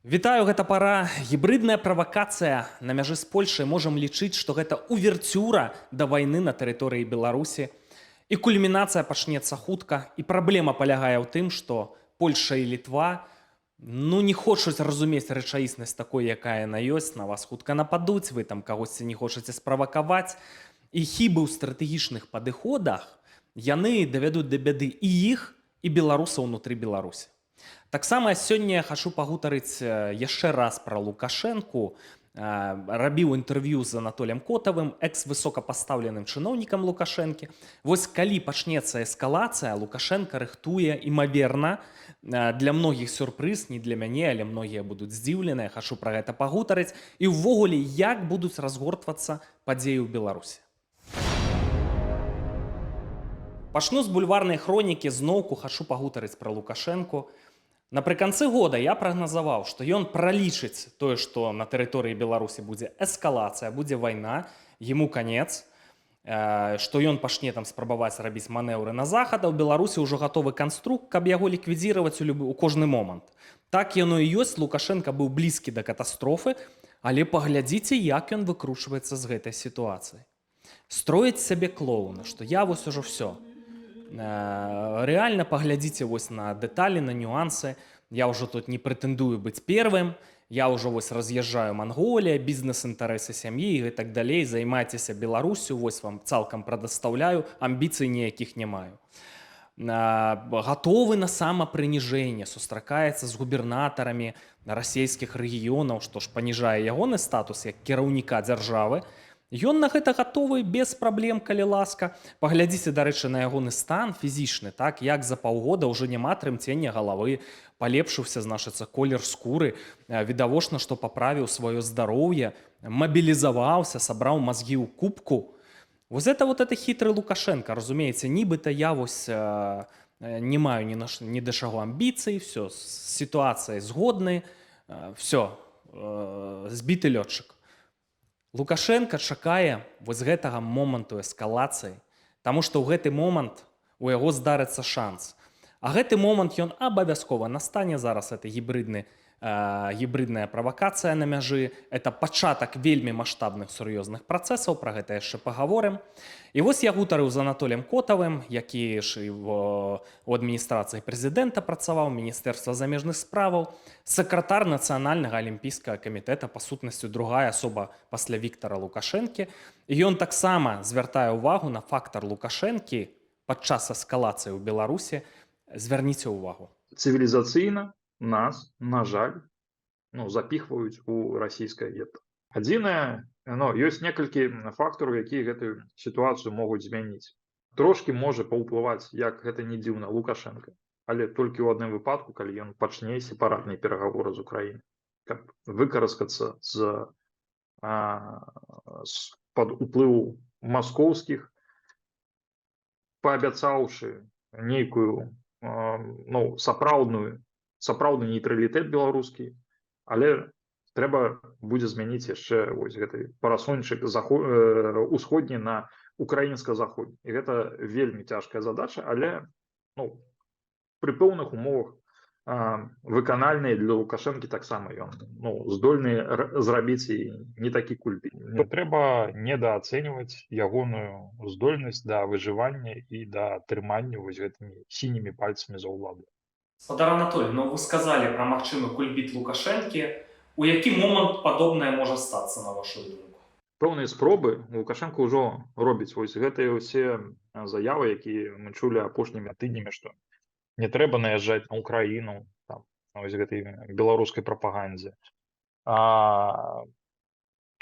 Вітаю, гэта пара. Гібрыдная правакацыя на мяжы з Польшай. Можам лічыць, што гэта увертюра да вайны на тэрыторыі Беларусі. І кульмінацыя пачнецца хутка. І праблема палягае ў тым, што Польша і Літва, ну, не хочуць разумець рэчаіснасць такой, якая яна ёсць. На вас хутка нападуць, вы там кагосьці не хочаце справакаваць. І хібы ў стратэгічных падыходах яны давядуць да бяды і іх, і беларусаў унутры Беларусі. Таксама сёння я хачу пагутарыць яшчэ раз пра Лукашэнку. Рабіў інтэрв'ю з Анатолем Котавым, экс-высокапастаўленым чыноўнікам Лукашэнкі. Вось калі пачнецца эскалацыя, Лукашэнка рыхтуе, імаверна, для многіх сюрпрыз, не для мяне, але многія будуць здзіўленыя, хачу пра гэта пагутарыць. І ўвогуле, як будуць разгортвацца падзеі ў Беларусі. Пачну з бульварнай хронікі, зноўку хачу пагутарыць пра Лукашэнку. Напрыканцы года я прагназаваў, што ён пралічыць тое, што на тэрыторыі Беларусі будзе эскалацыя, будзе вайна, ему канец, што ён пачне там спрабаваць рабіць манеўры на захад, а ў Беларусі ўжо гатовы канструкт, каб яго ліквідзіраваць у кожны момант. Так яно і ёсць, Лукашэнка быў блізкі да катастрофы, але паглядзіце, як ён выкручваецца з гэтай сітуацыі. Строіць сябе клоуна, што я вось ужо всё. Рэальна паглядзіце вось на дэталі, на нюансы. Я ўжо тут не прэтэндую быць первым, я ўжо вось раз'язджаю Манголія, бізнес-інтарэсы сям'і і так далей, займайцеся Беларусю, вось вам цалкам прадастаўляю, амбіцый ніякіх не маю. Гатовы на самапрыніжэнне, сустракаецца з губернатарамі расійскіх рэгіёнаў, што ж паніжае ягоны статус як кіраўніка дзяржавы. Ён на гэта гатовы без праблем, калі ласка. Паглядзіце, дарэчы, на ягоны стан фізічны, так, як за паўгода ўжо няма трымцення галавы, палепшыўся, значыцца, колер скуры, відавочна, што паправіў сваё здароўе, мабілізаваўся, сабраў мазгі ў кубку. Вось это вот это хітры Лукашэнка, разумееце, нібыта я вось не маю ні да чаго амбіцый, всё, з сітуацыяй згодны, всё, збіты лётчык. Лукашэнка чакае вось гэтага моманту эскалацыі, таму што ў гэты момант у яго здарыцца шанс. А гэты момант ён абавязкова настане. Зараз это гібрыдная правакацыя на мяжы, это пачатак вельмі маштабных сур'ёзных працэсаў, пра гэта яшчэ пагаворым. І вось я гутарыў з Анатолем Котавым, які ж і у адміністрацыі прэзідэнта працаваў, міністэрства замежных справаў, сакратар Нацыянальнага алімпійскага камітэта, па сутнасці другая асоба пасля Віктара Лукашэнкі. І ён таксама звяртае ўвагу на фактар Лукашэнкі падчас эскалацыі ў Беларусі. Звярніце ўвагу. Цывілізацыйна нас, на жаль, ну, запіхваюць у расійскае гета. Адзінае, ну, ёсць некалькі фактараў, якія гэтую сітуацыю могуць змяніць. Трошкі можа паўплываць, як гэта не дзіўна, Лукашэнка, але толькі ў адным выпадку, калі ён пачне сепаратныя перагаворы з Украінай, каб выкараскацца з-пад уплыву маскоўскіх, паабяцаўшы нейкую ну, сапраўдны нейтралітэт беларускі, але трэба будзе змяніць яшчэ вось гэты парасончык усходні на украінска-заходні. І гэта вельмі цяжкая задача, але, ну, пры пэўных умовах выканальныя для Лукашэнкі таксама ён, ну, здольны зрабіць і не такі кульбіт. Не трэба недаацэньваць ягоную здольнасць да выжывання і да трымання вось гэтымі сінімі пальцамі за ўладу. Спадар Анатоль, ну вы сказалі пра магчымы кульбіт Лукашэнкі. У які момант падобнае можа стацца, на вашу думку? Пэўныя спробы Лукашэнка ўжо робіць. Вось гэтыя ўсе заявы, якія мы чулі апошнімі тыднямі, што не трэба наязджаць на Украіну, там, вось гэтай беларускай прапагандзе.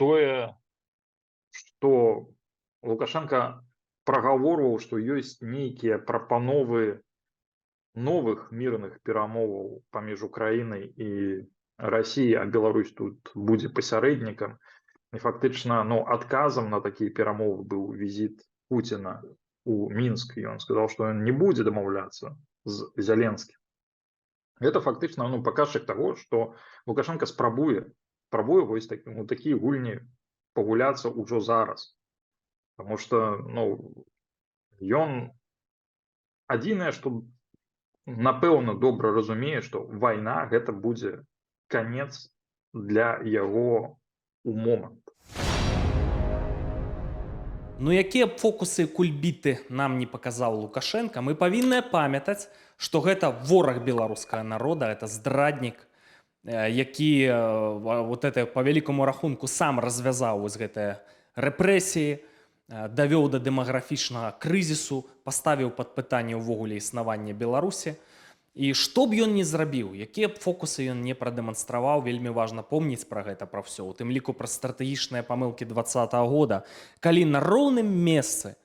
Тое, што Лукашэнка прагаворваў, што ёсць нейкія прапановы новых мірных перамоваў паміж Украінай і Расіяй, а Беларусь тут будзе пасярэднікам. І фактычна, ну, адказам на такія перамовы быў візіт Пуціна у Мінск, і ён сказаў, што ён не будзе дамаўляцца з Зяленскім. Гэта фактычна, ну, паказчык таго, што Лукашэнка спрабуе вось так, у такія гульні пагуляцца ўжо зараз. Таму што, ну, ён адзінае, што напэўна добра разумее, што вайна гэта будзе Канец для яго у момант. Ну, якія б фокусы, кульбіты нам не паказаў Лукашэнка, мы павінныя памятаць, што гэта вораг беларускага народа, это здраднік, які вот это, по вялікаму рахунку, сам развязаў вось гэтыя рэпрэсіі, давёў да дэмаграфічнага крызісу, паставіў пад пытанне ўвогуле існавання Беларусі. І што б ён не зрабіў, якія б фокусы ён не прадэманстраваў, вельмі важна помніць пра гэта, пра ўсё, у тым ліку пра стратэгічныя памылкі 20-го года, калі на роўным месцы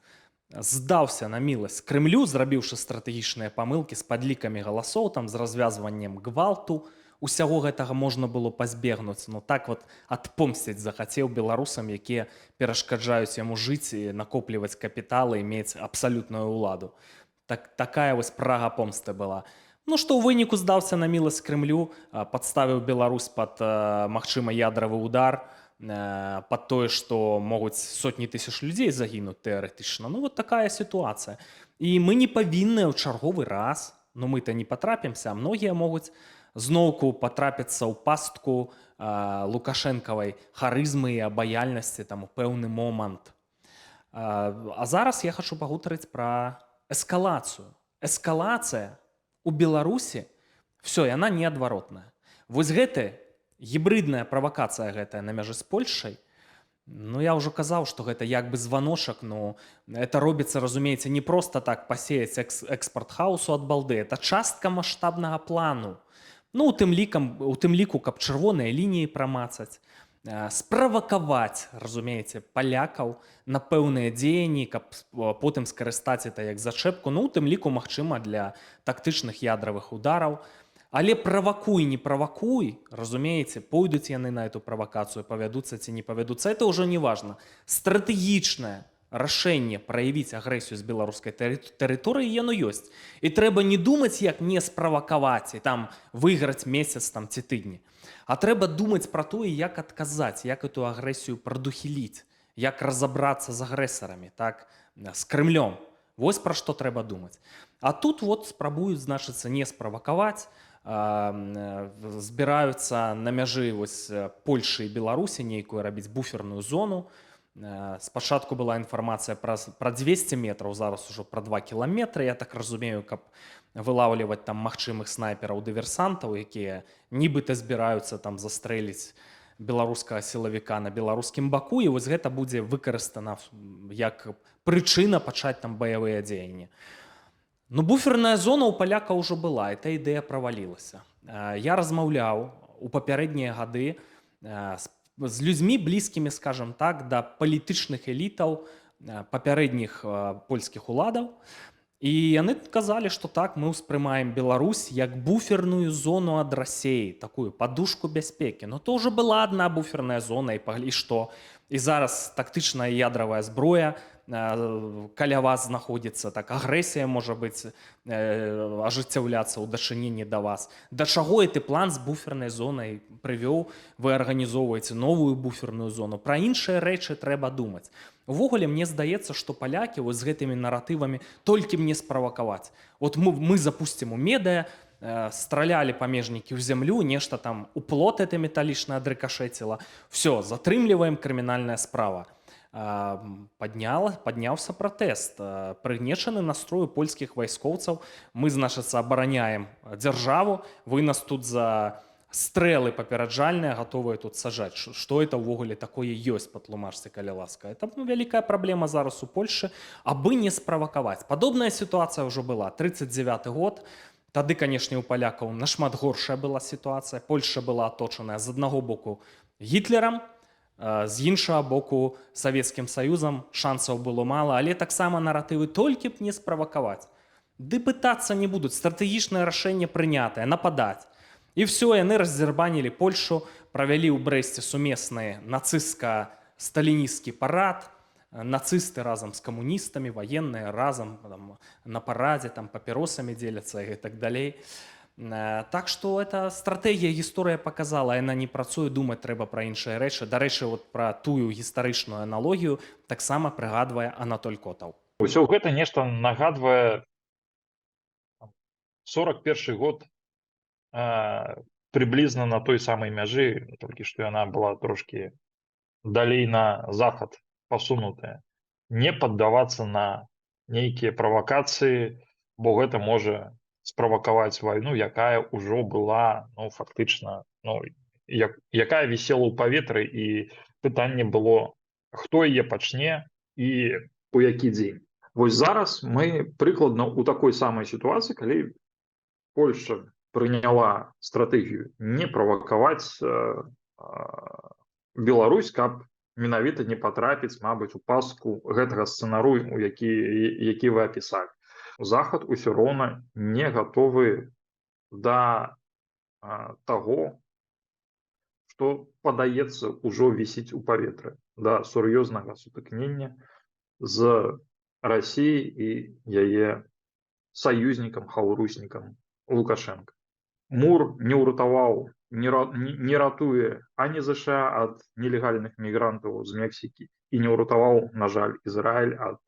здаўся на міласць Крымлю, зрабіўшы стратэгічныя памылкі з падлікамі галасоў, там, з развязваннем гвалту. Усяго гэтага можна было пазбегнуць, но так вот адпомсціць захацеў беларусам, якія перашкаджаюць яму жыць і накопліваць капіталы, мець абсалютную ўладу. Так, такая вось прага помсты была. Ну, што ў выніку здаўся на міласць Крымлю, падставіў Беларусь пад магчыма, ядравы удар, пад тое, што могуць сотні тысяч людзей загінуць тэарэтычна. Ну, вот такая сітуацыя. І мы не павінны ў чарговы раз, но мы-то не патрапімся, а многія могуць зноўку патрапіцца ў пастку лукашэнкавай харызмы і абаяльнасці там у пэўны момант. А зараз я хачу пагутарыць пра эскалацыю. Эскалацыя у Беларусі, все, яна неадваротная. Вось гэты гібрыдная правакацыя гэтая на мяжы з Польшай. Ну, я ўжо казаў, што гэта як бы званочак, но это робіцца, разумееце, не просто так пасеяць экспорт хаосу ад балды, это частка маштабнага плану. Ну, у тым ліку, каб чырвоныя лініі прамацаць, справакаваць, разумееце, палякаў на пэўныя дзеянні, каб потым скарыстаць это як зачэпку, ну, у тым ліку, магчыма, для тактычных ядравых удараў. Але правакуй, не правакуй, разумееце, пойдуць яны на эту правакацыю, павядуцца ці не павядуцца, это ўжо не важна. Стратэгічнае рашэнне праявіць агрэсію з беларускай тэрыторыі, яно ёсць. І трэба не думаць, як не справакаваць і там выйграць месяц там ці тыдні. А трэба думаць пра тое, як адказаць, як эту агрэсію прадухіліць, як разабрацца з агрэсарамі, так, з Крымлём. Вось пра што трэба думаць. А тут вот спрабуюць, значыцца, не справакаваць, збіраюцца на мяжы вось Польшы і Беларусі нейкую рабіць буферную зону. Спачатку была інфармацыя пра 200 метраў, зараз ужо пра 2 кіламетры, я так разумею, каб вылаўліваць там магчымых снайпераў, дыверсантаў, якія нібыта збіраюцца там застрэліць беларускага сілавіка на беларускім баку, і вось гэта будзе выкарыстана як прычына пачаць там баявыя дзеянні. Ну, буферная зона ў паляка ўжо была, эта ідэя правалілася. Я размаўляў у папярэднія гады з людзьмі, блізкімі, скажем так, да палітычных элітаў папярэдніх польскіх уладаў. І яны казалі, што так, мы ўспрымаем Беларусь як буферную зону ад Расеі, такую падушку бяспекі. Но то ўжо была адна буферная зона, і паглі што. І зараз тактычная ядравая зброя каля вас знаходзіцца, так, агрэсія можа быць ажыццяўляцца ў дачыненні да вас. Да чаго гэты план з буфернай зонай прывёў? Вы арганізоўваеце новую буферную зону. Пра іншыя рэчы трэба думаць. Увогуле, мне здаецца, што палякі вось з гэтымі наратывамі «толькі мне справакаваць». Вот мы запусцім у медыа, стралялі памежнікі ў зямлю, нешта там у плот это металічна адрыкашэціла. Все, затрымліваем, крымінальная справа. Падняўся пратэст, прыгнечаны настрой у польскіх вайскоўцаў. Мы, значыцца, абараняем дзяржаву, вы нас тут за стрэлы папераджальныя гатовыя тут сажаць. Што это ўвогуле такое ёсць, патлумачце, калі ласка. Это, ну, вялікая праблема зараз у Польшы, абы не справакаваць. Падобная сітуацыя ўжо была 39 год. Тады, канешне, у палякаў нашмат горшая была сітуацыя. Польша была аточаная з аднаго боку Гітлерам, з іншага боку Савецкім Саюзам, шансаў было мала, але таксама наратывы «толькі б не справакаваць». Ды пытацца не будуць, стратэгічнае рашэнне прынятае — нападаць. І все, яны раздзярбанілі Польшу, правялі ў Брэсце сумесны нацыстка-сталінісцкі парад, нацысты разам з камуністамі, ваенныя разам там, на парадзе там папяросамі дзеляцца і так далей. Так што это стратэгія, гісторыя показала, яна не працуе, думаць трэба пра іншыя рэчы. Дарэчы, вот пра тую гістарычную аналогію таксама прыгадвае Анатоль Котаў. Усё гэта нешта нагадвае 41 год. Прыблізна на той самай мяжы, толькі што яна была трошкі далей на захад пасунутая. Не паддавацца на нейкія правакацыі, бо гэта можа справакаваць вайну, якая ўжо была, ну, фактычна, ну, якая вісела ў паветры, і пытанне было, хто яе пачне і у які дзень. Вось зараз мы прыкладна ў такой самай сітуацыі, калі Польша прыняла стратэгію не правакаваць Беларусь, каб менавіта не патрапіць, мабыць, у пастку гэтага сцэнару, у які вы апісалі. Захад усё роўна не гатовы да таго, што, падаецца, ўжо вісіць у паветры, да сур'ёзнага сутыкнення з Расіяй і яе саюзнікам хаўруснікам Лукашенко. Мур не ўратаваў, не ратуе ані ЗША ад нелегальных мігрантаў з Мексікі і не ўратаваў, на жаль, Ізраіль ад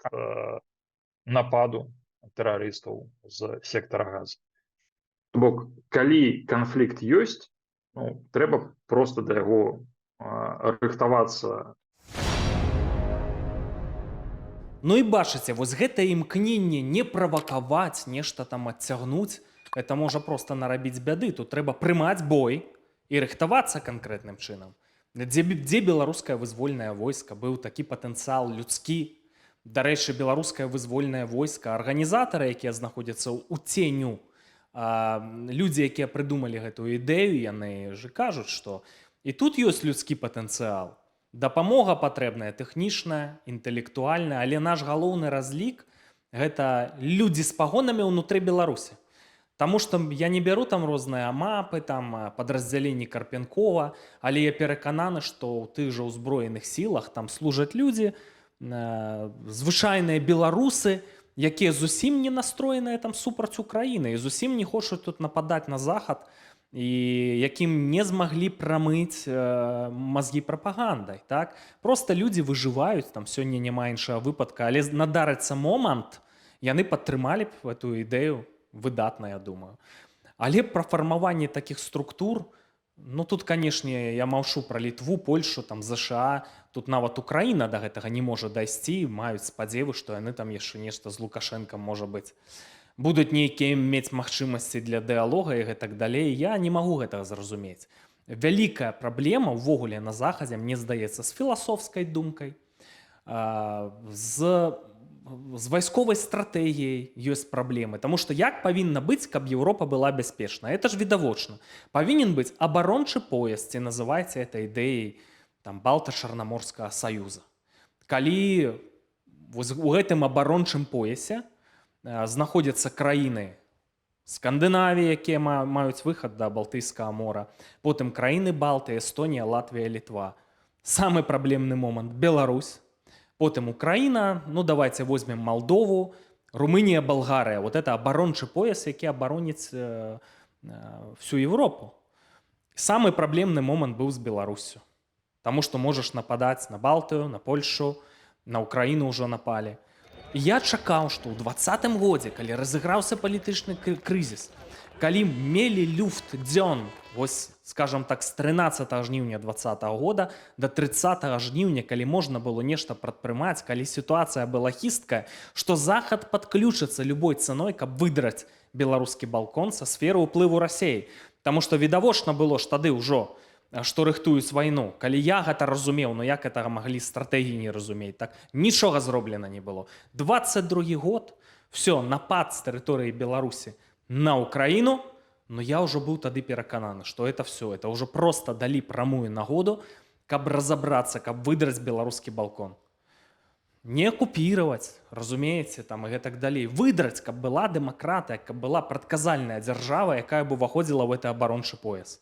нападу тэрарыстаў з сектара Газа. То бок, калі канфлікт ёсць, ну, трэба просто да яго рыхтавацца. Ну і бачыце, вось гэтае імкненне не правакаваць, нешта там адцягнуць, это можа проста нарабіць бяды. Тут трэба прымаць бой і рыхтавацца канкрэтным чынам. Дзе беларускае вызвольнае войска? Быў такі патэнцыял людскі. Дарэчы, беларускае вызвольнае войска, арганізатары, якія знаходзяцца ў ценю, людзі, якія прыдумалі гэтую ідэю, яны же кажуць, што і тут ёсць людскі патэнцыял. Дапамога патрэбная тэхнічная, інтэлектуальная, але наш галоўны разлік — гэта людзі з пагонамі ўнутры Беларусі. Таму што я не бяру там розныя мапы, там падраздзяленні Карпенкова, але я перакананы, што ў тых жа ўзброеных сілах там служаць людзі, звычайныя беларусы, якія зусім не настроеныя там супраць Украіны і зусім не хочуць тут нападаць на захад і якім не змаглі прамыць мазгі прапагандай. Так, просто людзі выжываюць там, сёння няма іншага выпадка, але надарыцца момант, яны падтрымалі б эту ідэю выдатна, я думаю. Але пра фармаванне такіх структур, ну, тут, канешне, я маўчу пра Літву, Польшу, там ЗША, тут нават Украіна да гэтага не можа дайсці, маюць спадзевы, што яны там яшчэ нешта з Лукашэнкам, можа быць, будуць нейкія мець магчымасці для дыалога і гэтак далей. Я не магу гэтага зразумець. Вялікая праблема ўвогуле на захадзе, мне здаецца, з філасофскай думкай, з вайсковай стратэгіяй ёсць праблемы. Таму што як павінна быць, каб Еўропа была бяспечна? Это ж відавочна. Павінен быць абарончы пояс, ці называйце это ідэяй там Балта-Чарнаморскага саюза. Калі вось у гэтым абарончым поясе знаходзяцца краіны Скандынавіі, якія маюць выхад да Балтыйскага мора, потым краіны Балты, Эстонія, Латвія, Літва. Самы праблемны момант — Беларусь, потым Украіна, ну, давайте возьмем Малдову, Румынія, Балгарыя. Вот это абарончы пояс, які абароніць всю Европу. Самы праблемны момант быў з Беларуссю. Таму што можаш нападаць на Балтыю, на Польшу, на Украіну ўжо напалі. І я чакаў, што ў 20-м годзе, калі разыграўся палітычны крызіс, калі мелі люфт дзён, вось, скажем так, з 13 жніўня 20 года до 30 жніўня, калі можна было нешта прадпрымаць, калі сітуацыя была хісткая, што захад падключыцца любой цаной, каб выдраць беларускі балкон са сферы ўплыву Расеі. Таму што відавочна было ж тады ўжо, што рыхтуюць вайну. Калі я гэта разумеў, ну, як гэтага маглі стратэгіі не разумець? Так нічога зроблена не было. 22 год, все, напад з тэрыторыі Беларусі на Украіну, но я ўжо быў тады перакананы, што это все, это ўжо просто далі прамую нагоду, каб разабрацца, каб выдраць беларускі балкон. Не акупіраваць, разумееце, там і гэтак далей, выдраць, каб была дэмакратыя, каб была прадказальная дзяржава, якая бы уваходзіла ў гэты абарончы пояс.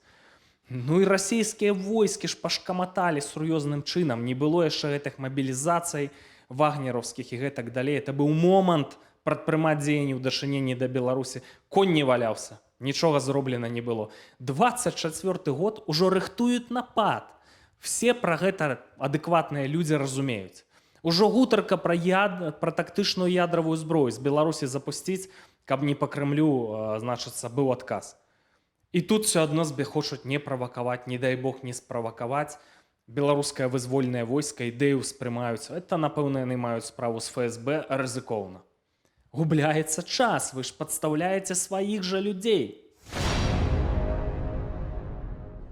Ну і расійскія войскі ж пашкаматалі сур'ёзным чынам, не было яшчэ гэтых мабілізацый вагнераўскіх і гэтак далей. Это быў момант прадпрымаць дзеянні ў дачыненні да Беларусі. Конь не валяўся, нічога зроблена не было. 24 год, ужо рыхтуюць напад. Все пра гэта адэкватныя людзі разумеюць. Ужо гутарка пра тактычную ядравую зброю з Беларусі запусціць, каб не па Крамлю, значыцца, быў адказ. І тут все адно збе хочуць не правакаваць, не дай бог не справакаваць. Беларускае вызвольнае войска, ідэю ўспрымаюць. Это, напэўна, яны маюць справу з ФСБ, рызыкоўна. Губляецца час, вы ж падстаўляеце сваіх жа людзей.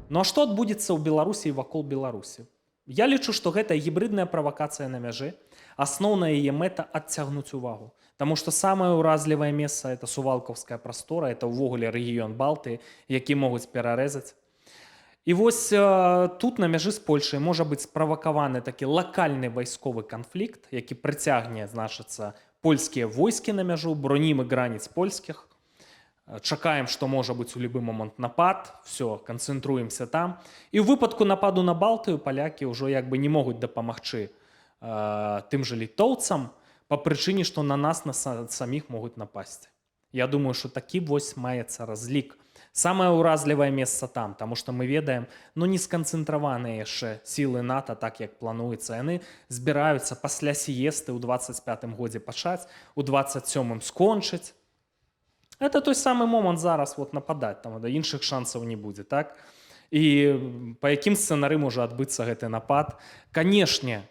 Ну а што адбудзецца ў Беларусі і вакол Беларусі? Я лічу, што гэта гібрыдная правакацыя на мяжы. Асноўная яе мэта — адцягнуць увагу. Таму што самае ўразлівае месца — это Сувалкаўская прастора, это ўвогуле рэгіён Балтыі, які могуць перарэзаць. І вось тут на мяжы з Польшай можа быць справакаваны такі лакальны вайсковы канфлікт, які прыцягне, значыцца, польскія войскі на мяжу, бронімы граніц польскіх. Чакаем, што можа быць у любы момант напад, все, канцэнтруемся там. І ў выпадку нападу на Балтыю палякі ўжо як бы не могуць дапамагчы тым жа літоўцам па прычыне, што на нас на саміх могуць напасці. Я думаю, што такі вось маецца разлік. Самае ўразлівае месца там, таму што мы ведаем, ну, не сканцэнтраваныя яшчэ сілы НАТО так, як плануецца. Яны збіраюцца пасля сіесты ў 25 годзе пачаць, у 27 скончыць. Это той самы момант зараз вот нападаць, там да іншых шансаў не будзе, так? І па якім сцэнары можа адбыцца гэты напад? Канешне,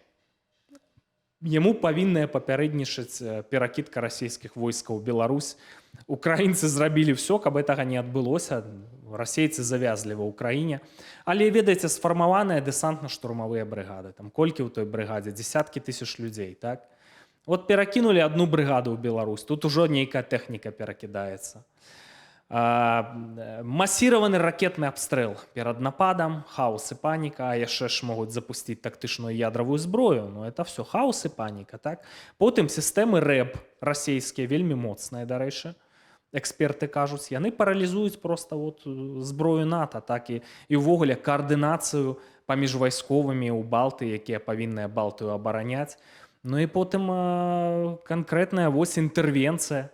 яму павінная папярэднічаць перакідка расійскіх войскаў у Беларусь. Украінцы зрабілі все, каб гэтага не адбылося. Расейцы завязлі ва Ўкраіне. Але, ведаеце, сфармаваныя дэсантна-штурмавыя брыгады. Там колькі ў той брыгадзе? Десяткі тысяч людзей, так? Вот перакінулі одну брыгаду ў Беларусь, тут ужо нейкая тэхніка перакідаецца. Масіраваны ракетны абстрэл перад нападам, хаос і паніка, а яшчэ ж могуць запусціць тактычную ядравую зброю. Ну, это все хаос і паніка, так? Потым сістэмы РЭБ расійскія, вельмі моцныя, дарэчы, эксперты кажуць, яны паралізуюць просто вот зброю НАТО, так, і ўвогуле каардынацыю паміж вайсковымі ў Балты, якія павінныя Балтыю абараняць. Ну і потым канкрэтная вось інтэрвенцыя,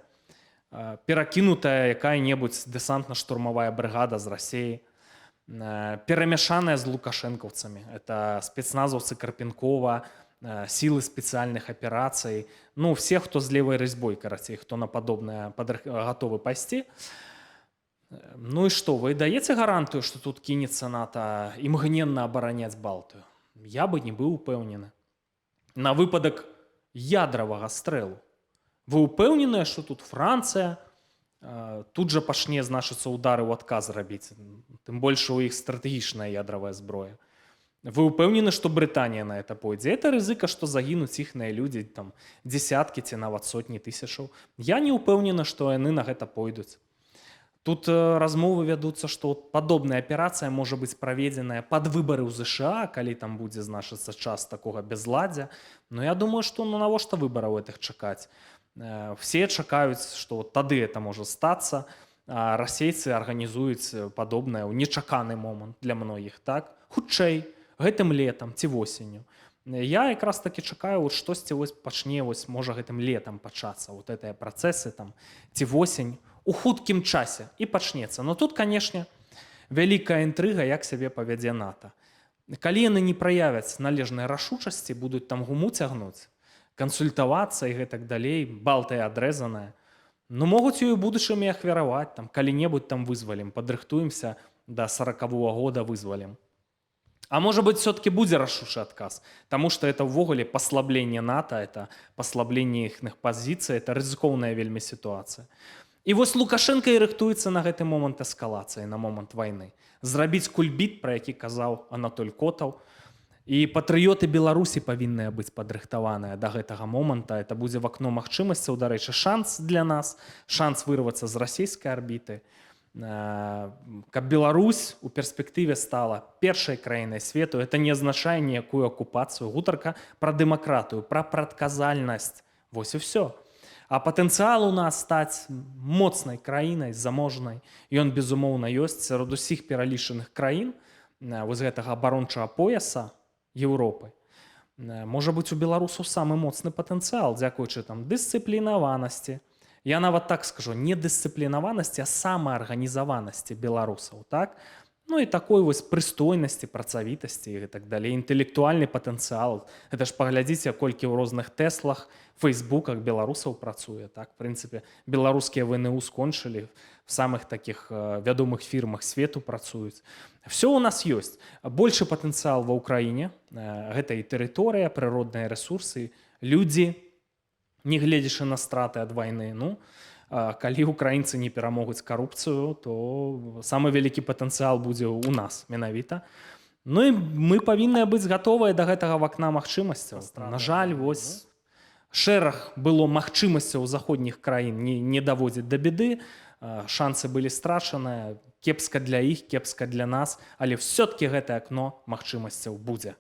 перакінутая якая-небудзь дэсантна-штурмавая брыгада з Расеі, перамяшаная з лукашэнкаўцамі. Это спецназаўцы Карпенкова, сілы спецыяльных аперацый, ну, все, хто з левай разьбой, карацей, хто на падобнае гатовы пайсці. Ну і што, вы даеце гарантыю, што тут кінецца НАТО імгненна абараняць Балтыю? Я бы не быў упэўнены. На выпадак ядравага стрэлу. Вы ўпэўненыя, што тут Францыя тут жа пачне, значыцца, удары ў адказ рабіць, тым больш у іх стратэгічная ядравая зброя? Вы ўпэўнены, што Брытанія на это пойдзе? Это рызыка, што загінуць іхныя людзі, там десяткі ці нават сотні тысячаў. Я не ўпэўнена, што яны на гэта пойдуць. Тут размовы вядуцца, што падобная аперацыя можа быць праведзеная пад выбары ў ЗША, калі там будзе, значыцца, час такога безладдзя. Но я думаю, што, ну, навошта выбараў гэтых чакаць? Все чакаюць, што тады это можа стацца, а расейцы арганізуюць падобнае ў нечаканы момант для многіх, так? Хутчэй, гэтым летам ці восенню. Я якраз таки чакаю, вот штосьці вось пачне вось можа гэтым летам пачацца, вот гэтыя працэсы там ці восень у хуткім часе і пачнецца. Но тут, канешне, вялікая інтрыга, як сябе павядзе НАТО. Калі яны не праявяць належнай рашучасці, будуць там гуму цягнуць, кансультавацца і гэтак далей, Балтыя адрэзаная. Ну, могуць ёю будучым і ахвяраваць, там калі-небудзь там вызвалім, падрыхтуемся да 40-го года, вызвалім. А можа быть, все-таки будзе рашучы адказ, таму што это ўвогуле паслабленне НАТО, это паслабленне іхных пазіцый, это рызыкоўная вельмі сітуацыя. І вось Лукашенко і рыхтуецца на гэты момант эскалацыі, на момант вайны. Зрабіць кульбіт, пра які казаў Анатоль Котаў. І патрыёты Беларусі павінныя быць падрыхтаваныя да гэтага моманта. Это будзе вакно магчымасцяў, дарэчы, шанс для нас, шанс вырвацца з расійскай арбіты. Каб Беларусь у перспектыве стала першай краінай свету, это не азначае ніякую акупацыю. Гутарка пра дэмакратыю, пра прадказальнасць. Вось і все. А патэнцыял у нас стаць моцнай краінай, заможнай, ён, безумоўна, ёсць сярод усіх пералічаных краін вось гэтага абарончага пояса Еўропы. Можа быць, у беларусаў самы моцны патэнцыял, дзякуючы там дысцыплінаванасці. Я нават так скажу, не дысцыплінаванасці, а самаарганізаванасці беларусаў, так? Ну і такой вось прыстойнасці, працавітасці і так далей, інтэлектуальны патэнцыял. Это ж паглядзіце, колькі ў розных Тэслах, Фейсбуках беларусаў працуе. Так, в прынцыпе, беларускія ВНУ скончылі, в самых таких вядомых фірмах свету працуюць. Все у нас ёсць. Большы патэнцыял ва Ўкраіне. Гэта і тэрыторыя, прыродныя рэсурсы, людзі, не гледзячы на страты ад вайны. Ну, калі украінцы не перамогуць карупцыю, то самы вялікі патэнцыял будзе ў нас менавіта. Ну і мы павінныя быць гатовыя да гэтага вакна магчымасцяў. На жаль, вось шэраг было магчымасцяў заходніх краін не даводзіць да беды, шансы былі страчаныя, кепска для іх, кепска для нас, але все-таки гэтае акно магчымасцяў будзе.